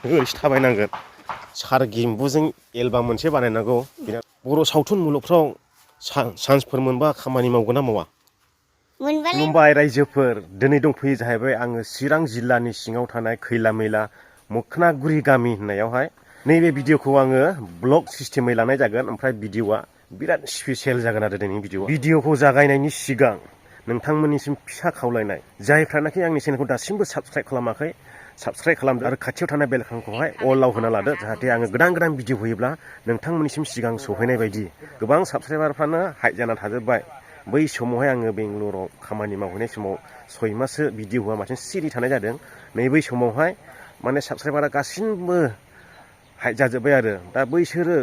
ओरैसो थाबायनांगोन सार गिम्बुजों album मोनसे बानायनांगौ बर' सावथुन मुलुगफ्राव चान्सफोर मोनबा खामानि मावगोन ना मावा खुलुमबाय रायजोफोर दिनै दंफैयो जाहैबाय आङो चिरां जिल्लानि सिङाव थानाय खैला मैला मोखोनागुरि गामि होननायावहाय नैबे भिडिअखौ आङो ब्लग सिस्टेमै लानाय जागोन ओमफ्राय भिडिअआ बिराद स्पेसियेल जागोन आरो दिनैनि भिडिअखौ जागायनायनि सिगां नोंथांमोननिसिम फिसा खावलायनाय जायफ्रानाखि आंनि चेनेलखौ दासिमबो साबस्क्राइब खालामाखै साबस्क्राइब खालामदो आरो खाथियाव थानाय बेल आइकनखौहाय अलाव होना लादो जाहाथे आङो गोदान गोदान भिडिअ होयोब्ला नोंथांमोननिसिम सिगां सौहैनाय बायदि गोबां साबस्क्राइबारफ्रानो हाइड जाना थाजोब्बाय बै समावहाय आङो बेंगलराव खामानि मावहैनाय समाव 6 माससो भिडिअ होआ माथो सिरि थानाय जादों नै बै समावहाय माने साबस्क्राइबारा गासिबो हाइड जाजोब्बाय आरो दा बैसोरो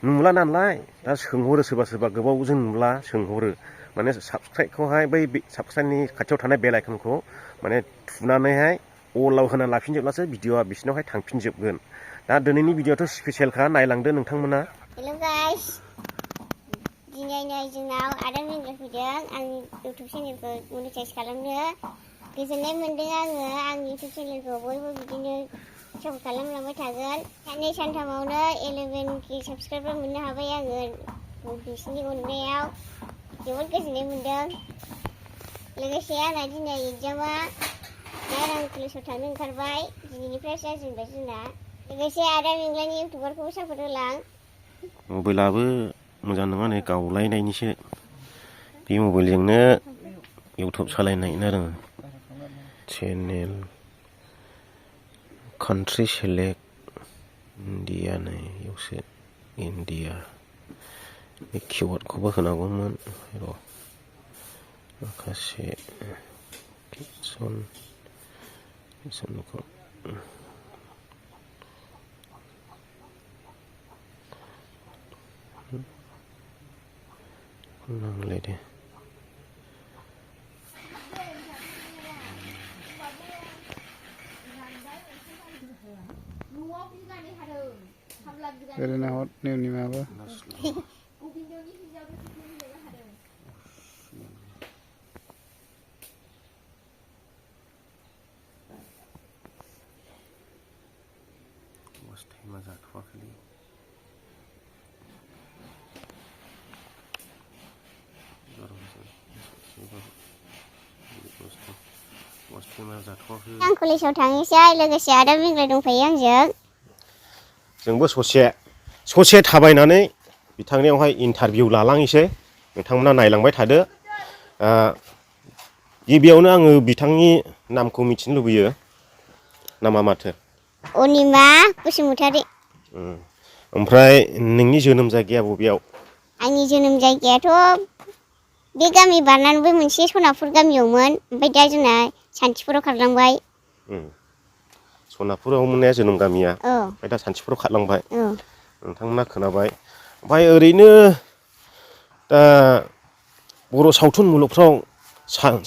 नुला नालाय दा सोंहरो सोरबा सोरबा गोबावजों नुला सोंहरो माने साबस्क्राइबखौहाय बै साबस्क्राइबनि खाथियाव थानाय बेल आइकनखौ माने थुनानैहाय अलाव होना लाफिनजोबब्लासो भिडिअआ बिसिनावहाय थांफिनजोबगोन दा दिनैनि भिडिअआथ' स्पेसियेलखा नायलांदो नोंथांमोना हेल' गाइस दिनै नै जोंनाव आदा मिंग्रा फैदों आंनि इउटुब चेनेलखौ मनिटाइज खालामनो गोजोननाय मोन्दों आङो आंनि इउटुब चेनेलखौ बयबो बिदिनो सापर्ट खालामलांबाय थागोन साननै सानथामावनो 11K साबस्क्राइबार मोननो हाबाय आङो बिसिनि अननायाव जोबोद गोजोननाय मोन्दों लोगोसे आंना दिनै एग्जामा नायरां कलेजाव थांनो ओंखारबाय दिनैनिफ्रायसो जाजेनबाय जोंना लोगोसे आदा मिंग्रानि इउटुबारखौबो सापर्ट होलां मबाइलाबो मोजां नङा नै गावलायनायनिसो बे मबाइलजोंनो इउटुब सालायनाय आरो चेनेल कान्ट्रि सेलेक्ट इन्डिया नै इयावसो इन्डिया बे किवार्डखौबो होनांगौमोन र' माखासे समखौ नांलाय दे ओरैनो हर नेवनि माबा टाइमा जाथ'वाखैलै आं कलेजाव थांनोसै लोगोसे आदा मिंग्रा दंफायो आंजों जोंबो ससे थाबायनानै बिथांनियावहाय इन्टारभिउ लालांनोसै नोंथांमोना नायलांबाय थादो गिबियावनो आङो बिथांनि नामखौ मिथिनो लुबैयो नामा माथो अनिमा बसुमतारी ओमफ्राय नोंनि जोनोम जायगाया बबेयाव आंनि जोनोम जायगायाथ' बे गामि बारनानैबो मोनसे सनापुर गामियावमोन ओमफ्राय दा जोंना सान्थिफुराव खारलांबाय सनापुराव मोननाया जोनोम गामिया ओमफ्राय दा सान्थिफुराव खारलांबाय नोंथांमोना खोनाबाय ओमफ्राय ओरैनो दा बर' सावथुन मुलुगफ्राव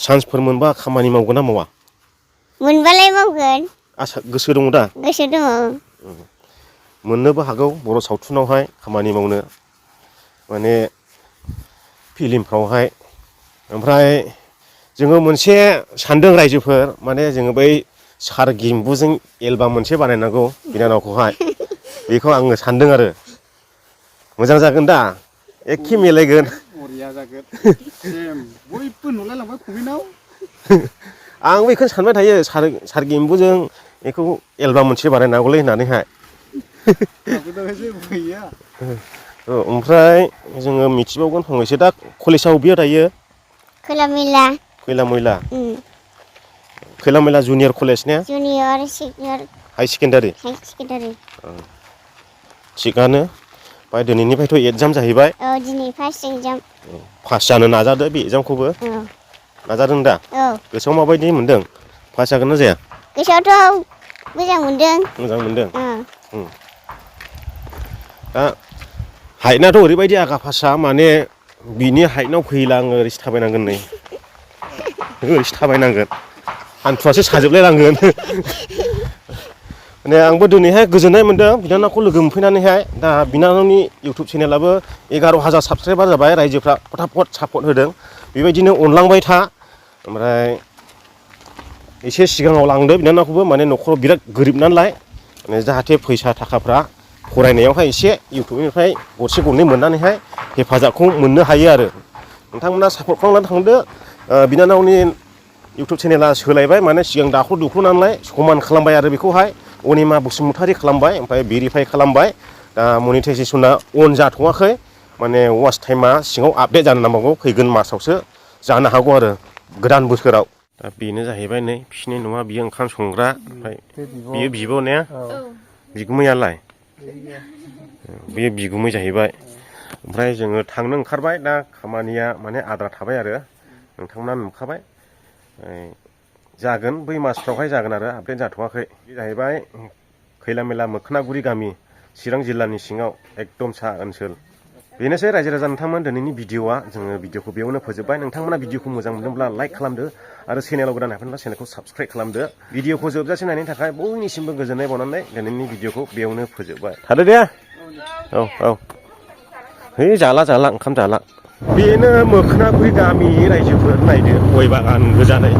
चान्सफोर मोनबा खामानि मावगोन ना मावा मोनबालाय मावगोन आसा गोसो दङ दा गोसो दङ मोननोबो हागौ बर' सावथुनावहाय खामानि मावनो माने फिल्मफ्रावहाय ओमफ्राय जोङो मोनसे सानदों रायजोफोर माने जोङो बै सार गिम्बुजों एलबाम मोनसे बानायनांगौ बिनानावखौहाय बेखौ आङो सानदों आरो मोजां जागोन दा एखे मिलायगोन बरिया जागोन बयबो नुलायलांबाय कमेन्टआव आं बेखौनो सानबाय थायो सार गिम्बुजों बेखौ एलबाम मोनसे बानायनांगौलै होननानैहाय ओमफ्राय जोङो मिथिबावगोन फंनैसो दा कलेजाव बबेयाव दायो खैला मैला खैला मैला जुनियर कलेज ने जुनियर सिनियर हाई सेकेन्डारि थिगानो ओमफ्राय दिनैनिफ्रायथ' एगजाम जाहैबाय दिनै फार्स्ट एगजाम पास जानो नाजादो बे एगजामखौबो नाजादों दा गोसोआव माबायदि मोनदों पास जागोन ना जाया गोसोआवथ' मोजां मोनदों दा हाइटनाथ' ओरैबायदि आगा फासा माने बिनि हाइटनाव फैला आङो ओरैसो थाबायनांगोन नै ओरैसो थाबायनांगोन हान्थुआसो साजोबलायलांगोन माने आंबो दिनैहाय गोजोननाय मोन्दों बिनानावखौ लोगो मोनफैनानैहाय दा बिनानावनि इउटुब चेनेलाबो 11,000 साबस्क्राइबार जाबाय रायजोफ्रा फटाफट सापर्ट होदों बेबायदिनो अनलांबाय था ओमफ्राय एसे सिगाङाव लांदो बिनानावखौबो माने न'खराव बिराद गोरिब नालाय माने जाहाथे फैसा थाखाफ्रा फरायनायावहाय एसे इउटुबनिफ्राय गरसे गरनै मोननानैहाय हेफाजाबखौ मोननो हायो आरो नोंथांमोना सापर्ट खालामनानै थांदो बिनानावनि इउटुब चेनेला सोलायबाय माने सिगां दाख्ल' दुख्ल' नालाय समान खालामबाय आरो बेखौहाय अनिमा बसुमतारी खालामबाय ओमफ्राय भेरिफाइ खालामबाय दा मनिटाइजेसना अन जाथ'वाखै माने वाच टाइमा सिङाव आपडेट जानो नांबावगौ फैगोन मासावसो जानो हागौ आरो गोदान बोसोराव दा बेनो जाहैबाय नै बिसिनि न'आ बियो ओंखाम संग्रा ओमफ्राय बियो बिब' ने बिगुमैयालाय बेयो बिगुमै जाहैबाय ओमफ्राय जोङो थांनो ओंखारबाय दा खामानिया माने आद्रा थाबाय आरो नोंथांमोना नुखाबाय जागोन बै मासफ्रावहाय जागोन आरो आपडेट जाथ'वाखै बे जाहैबाय खैलामेला मोखोनागुरि गामि चिरां जिल्लानि सिङाव एकदम सा ओनसोल बेनोसै रायजो राजा नोंथांमोन दिनैनि भिडिअआ जोङो भिडिअखौ बेयावनो फोजोबबाय नोंथांमोना भिडिअखौ मोजां मोनदोंब्ला लाइक खालामदो आरो चेनेलाव गोदान हाबफैनोब्ला चेनेलखौ साबस्क्राइब खालामदो भिडिअखौ जोबजासे नायनायनि थाखाय बयनिसिमबो गोजोननाय बावनानै दिनैनि भिडिअखौ बेयावनो फोजोबबाय थादो दे औ है जाला ओंखाम जाला बेनो मोखोनागुरि गामि रायजोफोर नायदो गय बागान गोजानै